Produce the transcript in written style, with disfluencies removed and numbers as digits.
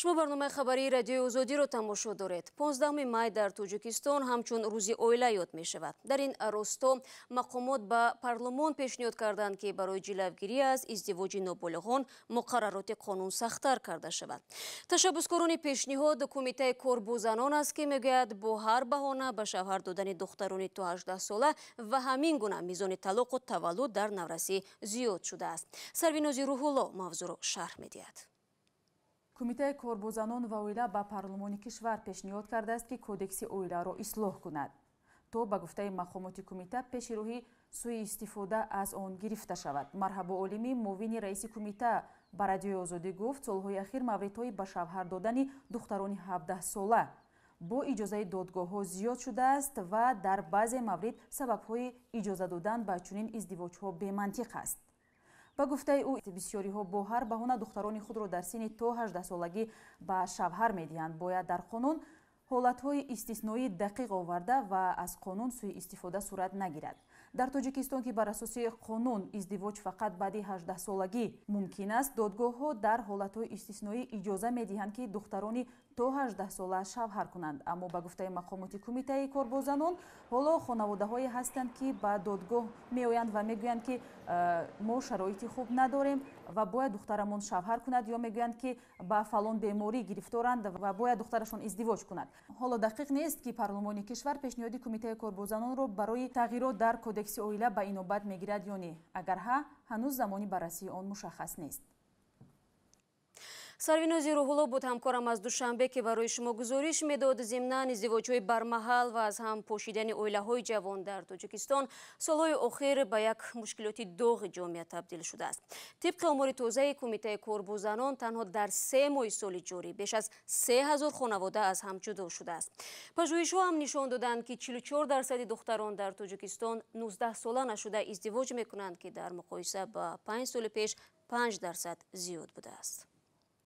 Шумо барномаи хабарии Радиои Озодиро тамошо доред. 15 май дар Тоҷикистон ҳамчун Рӯзи оила ёд мешавад. Дар ин росто мақомот ба парлумон пешниҳод карданд, ки барои ҷилавгирӣ аз издивоҷи ноболиғон муқаррароти қонун сахттар карда шавад. Ташаббускорони пешниҳод Кумитаи кор бо занон аст, ки мегӯяд, бо ҳар баҳона ба шавҳар додани духтарони то 18 сола ва ҳамин гуна мизони талоқу таваллуд дар наврасӣ зиёд шудааст. Сарвинози Рӯҳулло мавзӯъро шарҳ медиҳад. Кумитаи кор бо занон ва оила ба парлумони кишвар пешниҳод кардааст, ки Кодекси оиларо ислоҳ кунад, то ба гуфтаи мақомоти кумита пеши роҳи сӯиистифода аз он гирифта шавад. Марҳабо Олимӣ, муовини раиси кумита, ба Радиои Озодӣ гуфт, солҳои ахир мавридҳои ба шавҳар додани духтарони 17сола бо иҷозаи додгоҳҳо зиёд шудааст ва дар баъзе маврид сабабҳои иҷоза додан ба чунин издивоҷҳо бемантиқ аст. Ба гуфтаи ӯ, бисёриҳо бо ҳар баҳона духтарони худро дар синни то 18солагӣ ба шавҳар медиҳанд. Бояд дар қонун ҳолатҳои истисноии дақиқ оварда ва аз қонун сӯиистифода сурат нагирад. Дар Тоҷикистон, ки бар асоси қонун издивоҷ фақат баъди 18солагӣ мумкин аст, додгоҳҳо дар ҳолатҳои истисноӣ иҷоза медиҳанд, ки духтарони то 18сола шавҳар кунанд. Аммо ба гуфтаи мақомоти Кумитаи кор бо занон, ҳоло хонаводаҳое ҳастанд, ки ба додгоҳ меоянд ва мегӯянд, ки мо шароити хуб надорем ва бояд духтарамон шавҳар кунад, ё мегӯянд, ки ба фалон беморӣ гирифторанд ва бояд духтарашон издивоҷ кунад. Ҳоло дақиқ нест, ки парлумони кишвар пешниҳоди Кумитаи кор бо занонро барои тағйирот дар Кодекси оила ба инобат мегирад ё не. Агар ҳа, ҳанӯз замони баррасии он мушаххас нест. Сарвинози Рӯҳулло буд, ҳамкорам аз Душанбе, ки барои шумо гузориш медод. Зимнан, издивоҷҳои бармаҳал ва аз ҳам пошидани оилаҳои ҷавон дар Тоҷикистон солҳои охир ба як мушкилоти доғи ҷомеа табдил шудааст. Тибқи омори тозаи Кумитаи кор бо занон, танҳо дар 3 моҳи соли ҷорӣ беш аз 3000 хонавода аз ҳам ҷудо шудааст. Пажӯҳишҳо ҳам нишон доданд, ки 44% духтарон дар Тоҷикистон 19 сола нашуда издивоҷ мекунанд, ки дар муқоиса ба 5 соли пеш 5% зиёд будааст.